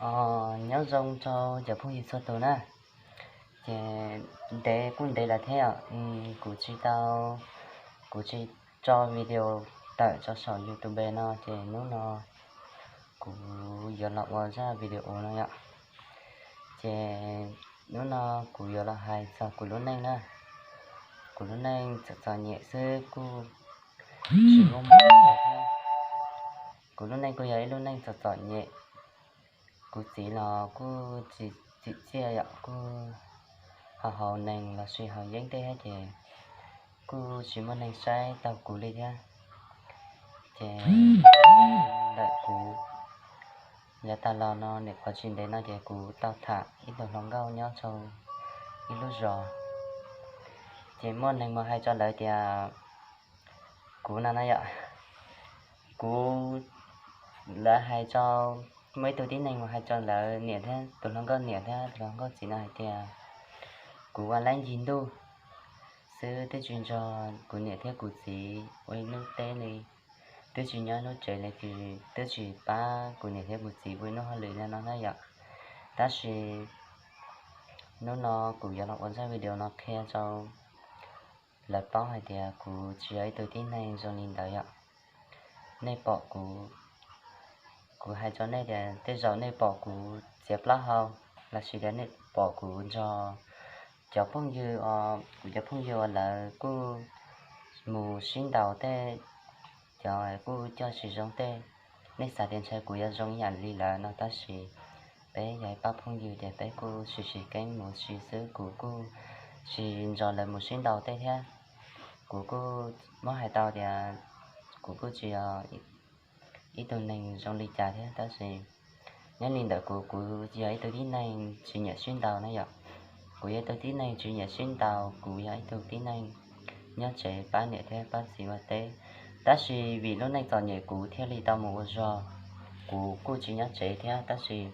Os, nyob zoo rau cov phooj ywg txhua tus na. Ces ntev kuj ntev lawm thiab os, kuv tsis tau, kuv tsis tso video tawm rau saum YouTube no, ces hnub no kuv yuav los ua zaj video no yom. Ces hnub no kuv yuav los hais txog kuv lub neej na. Kuv lub neej txom txom nyem xwb, kuj tsis muaj muaj, kuv lub neej kuj yog ib lub neej txom txom nyem. Kuv txiv los kuj tsis tsim txiaj yom, kuj haus nees lossis haus yeeb tej thiab ces kuj tsis muaj neeg saib taug kuv li thiab. Ces ntawm kuv yav tas los no, nyuam qhuav tsis ntev no ces kuv tau tham ib tug hluas nkauj nyob rau ib lub zos. Ces muaj neeg mus hais rau lawv tias kuv no na yom, kuv, lawv hais rau, muaj ib tug tib neeg mus hais rau lawv niam thiab tus hluas nkauj niam thiab tus hluas nkauj txiv no hais tias kuv ua laib ncig ntuj xwb, twb tsis nrog kuv niam thiab kuv txiv ua ib lub teb li, twb tsis nyob lub tsev li, twb tsis pab kuv niam thiab kuv txiv ua ib lub hauj lwm li no na yom. Tab sis hnub no kuv yuav los ua zaj video no qhia rau lawv paub hais tias kuv tsis yog ib tug tib neeg zoo li ntawd yom. Nej pom kuv, kuv hais rau nej tias tej zaum nej pom kuv txiav plaub hau, lossis tias nej pom kuv nrog cov phooj ywg, kuv cov phooj ywg uas lawv kuj mus sib ntaus tej, cov kuj coj tsis zoo tej, nej xav tias ntshai kuv yuav zoo ib yam li lawv no, tab sis peb yog ib pab phooj ywg ces peb kuj sim sim keeb mus ua si xwb, kuv kuj tsis nrog lawv mus sib ntaus tej thiab. Kuv kuj muab hais tau tias kuv kuj tsis yog ib tug neeg zoo li cas thiab, tab sis nyob li ntawm kuv, kuv yog ib tug tib neeg tsis nyiam sib ntaus na yom. Kuv yog ib tug tib neeg tsis nyiam sib ntaus, kuv yog ib tug tib neeg nyob tsev pab niam thiab pab txiv ua teb. Tab sis vim lub neej txom nyem kuv thiaj li tau mus ua zog. Kuv kuj tsis nyob tsev thiab, tab sis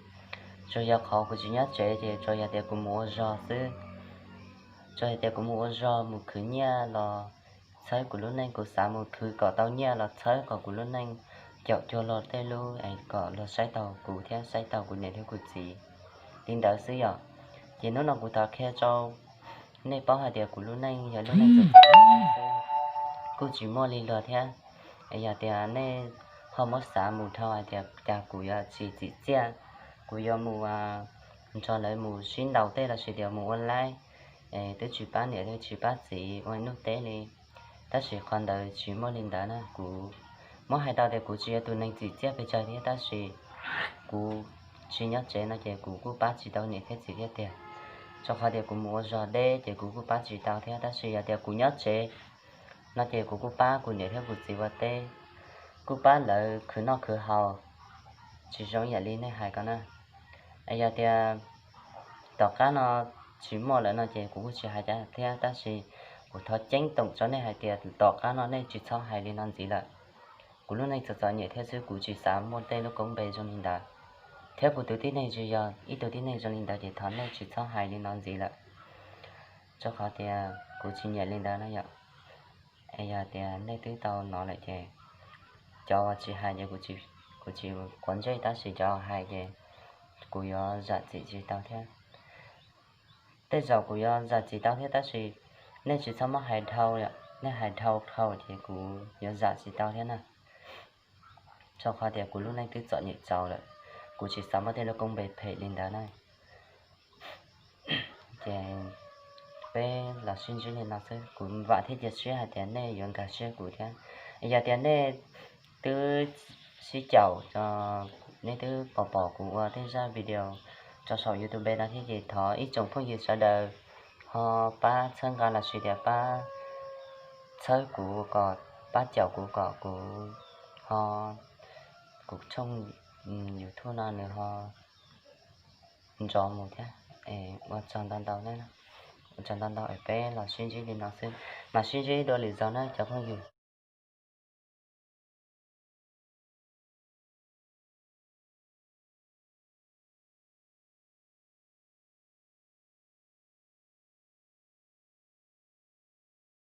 tsuas yog qhov kuv tsis nyob tsev ces tsuas yog tias kuv mus ua zog xwb. Tsuas yog tias kuv mus ua zog mus khwv nyiaj los txhawb kuv lub neej, kuv xav mus khwv kom tau nyiaj los txhawb kom kuv lub neej caum cuag luag tej lub es kom luag saib taus kuv thiab saib taus kuv niam thiab kuv txiv li ntawd xwb yom. Ces hnub no kuv thov qhia rau nej paub hais tias kuv lub neej yog lub neej txom txom nyem xwb, kuj tsis muaj li luag thiab. Es yog tias nej ho muab xav mus dhau hais tias cas kuv yuav tsis tsim txiaj, kuv yuav mus nrog lawv mus sib ntaus tej lossis tias mus ua laib, es twb tsis pab niam twb tsis pab txiv ua ib lub teb li. Tab sis qhov ntawd tsis muaj li ntawd na, kuv muab hais tau tias kuv tsis yog tus neeg tsim txiaj pes tsawg thiab, tab sis kuv tsis nyob tsev no ces kuv kuj pab tsis tau niam thiab txiv thiab tiag. Rau qhov tias kuv mus ua zog deb ces kuv kuj pab tsis tau thiab, tab sis yog tias kuv nyob tsev no ces kuv kuj pab kuv niam thiab kuv txiv ua teb, kuj pab lawv khwv noj khwv haus, tsis zoo ib yam li nej hais ko na. Es yog tias tom qab no tsis muaj lawm no ces kuv kuj tsis hais cas thiab, tab sis kuv thov ceeb toom rau nej hais tias tom qab no nej tsis txhob hais li no ntxiv lawm. Kuv lub neej txom txom nyem thiab xwb, kuv tsis xav muaj tej lub koob npe zoo li ntawd, thiab kuv tus tib neeg tsis yog ib tug tib neeg zoo li ntawd ces thov nej tsis txhob hais li no ntxiv lawm, rau qhov tias kuv tsis nyiam li ntawd na yom. Es yog tias nej twb tau hnov lawm ces cov uas tsis hais ces kuv tsis quav ntsej, tab sis cov hais ces kuv yuav zam txim tsis tau thiab. Tej zaum kuv yuav zam txim tau thiab, tab sis nej tsis txhob muab hais dhau, nej hais dhau dhau ces kuv yuav zam tsis tau thiab na. Rau qhov tias kuv lub neej twb txom nyem txaus lawm, kuv tsis xav muaj tej lub koob npe phem li ntawd na. Ces peb los sib ntsib li no xwb, kuv vam thiab cia siab hais tias nej yuav nkag siab kuv thiab. Yog tias nej twb sib caum, nej twb pom pom kuv ua tej zaj video rau saum YouTube no thiab ces thov ib tsoom phooj ywg sawv daws ho pab txhawb nqa lossis tias pab txhawb kuv kom, pab caum kuv kom kuv ho, kuv tshooj YouTube no nws ho nrov mus thiab. Ua tsaug ntau ntau na, ua tsaug ntau ntau, es peb los sib ntsib li no xwb, mas sib ntsib dua lwm zaus na cov phooj ywg.